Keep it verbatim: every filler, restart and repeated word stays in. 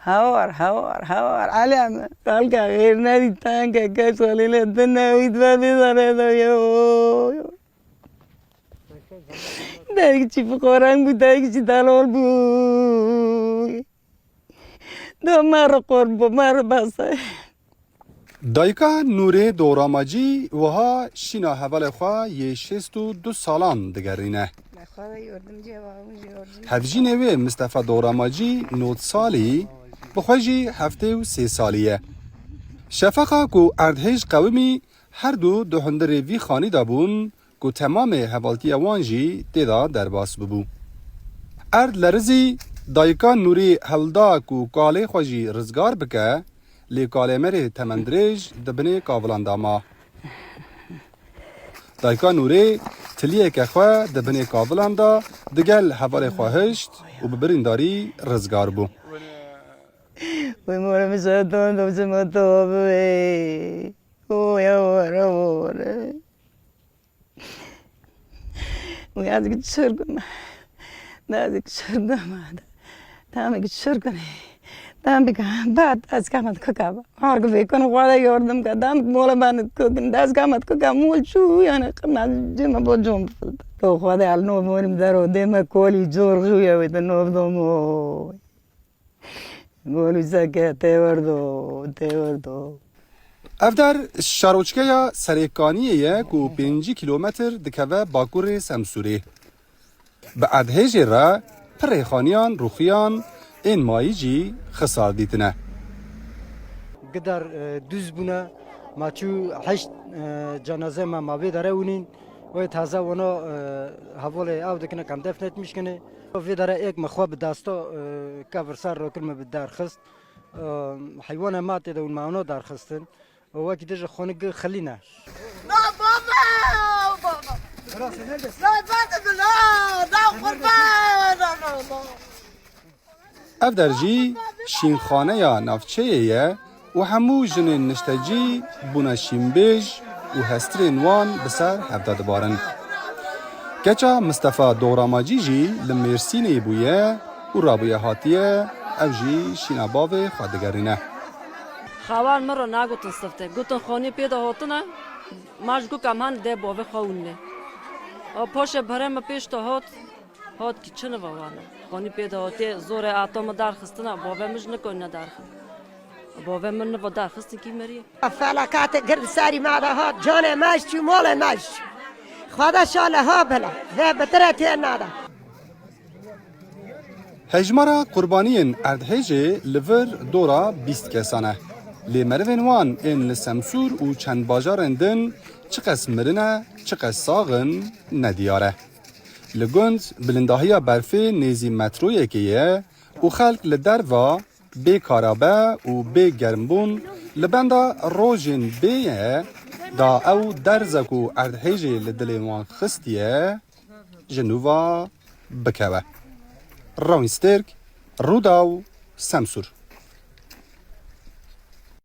Hawar, hawar, hawar, Elî Emed. Xelka xêr nedî, tenke kes xelîle din newît ve bê zerê de yo. Dayik çî fiqoreng bû, dayik çî delal bû. Do me re qor bû, me re bese. Dayika Nûrê Doramacî wiha şîna hevalê xwe yê şêst û du salan digerîne. Hevjînê wê Mistefa Doramacî nod salî, bi xwe jî heftê û sê salî ye. Şefeqa ku erdhêj qewimî, her du di hundirê vî xanî de bûn, ku temamê hevaltiya wan jî tê de derbas bibû. Erd lerizî, dayika Nûrî hilda ku kalê xwe jî rizgar bike, lê kalê merê temendirêj di binê kavilan de ma. Dayika Nûrê tiliyeke xwe di binê kavilan de digel hevalê xwe hişt û bi birîndarî rizgar bû. Wê morê min şeton do çima to bibê. Oya were were. Wê ez gi çirkime. De ez gi çirkime. Tam gi çirkine. Tam bi ka bat ez ka mat kaka ba. Har gi vê kun xwada yardım ka. Tam mola ben kokin. De ez ka mat kaka mol çu yani qırna cima bo com. To xwada al no morim dero deme koli cor xuya ve de no domo. Golî seke tê werdo, tê werdo. Ev der şaroçkeya Serêkaniyê ye ku pêncî kîlometr dikeve bakurê Semsûrê. Bi erdhêjê re pirê xaniyan rûxiyan ên mayî jî xisar dîtine. Gidar, e, duz bûne, ma çû heşt, e, cenaze me ma vê dere winîn. Wê taze wano, e, hevalê ew dikine kam defnetmiş kine. Vê dere êk me xwe bi dasta, e, kevir ser rokir me bi derxist. E, heywana ma tê de win me wano derxistin. Û wekî dije xwe gi xilîne. Na baba, baba. Na baba, na, na qurban, na, na, na. Ev der jî şînxaneya navçeyê ye û hemû jinên niştecî bûne şînbêj û hestirên wan bi ser hev de dibarin. Keça Mistefa Doramacî jî li Mêrsînê bûye û rabûye hatiye, ew jî şîna bavê xwe digerîne. Xawan min re nagotin sifte. Gotin xanî pê de hatine, ma ji ku kam han dê bavê xwe winne. A paşê berê min pêş de hat, Hat ki çi niva wane. Xanî pê de hatiye, zorê ata min derxistina, bavê min ji nika nedarxin. Bavê min niva derxistin kî meriye. Felakatê gird serî me de hat, canê me ji çû, malê me ji çû. Xweda şa leha bile, vê bitire tê nada. Hejmara qurbaniyên erdhêjê li vir dora bîst kesan e. Lê merivên wan ên li Semsûr û çend bajarên din çiqas mirine, çiqas sax in, nediyar e. Li gund bilindahiya berfê nêzî metroyekê ye û xelk li derva bê karabe û bê germbûn li benda rojên bê ye da ew derze ku erdhêjê li dilê wan xistiye ji nû ve bikeve. Rawîn Stêrk, Rûdaw, Semsûr.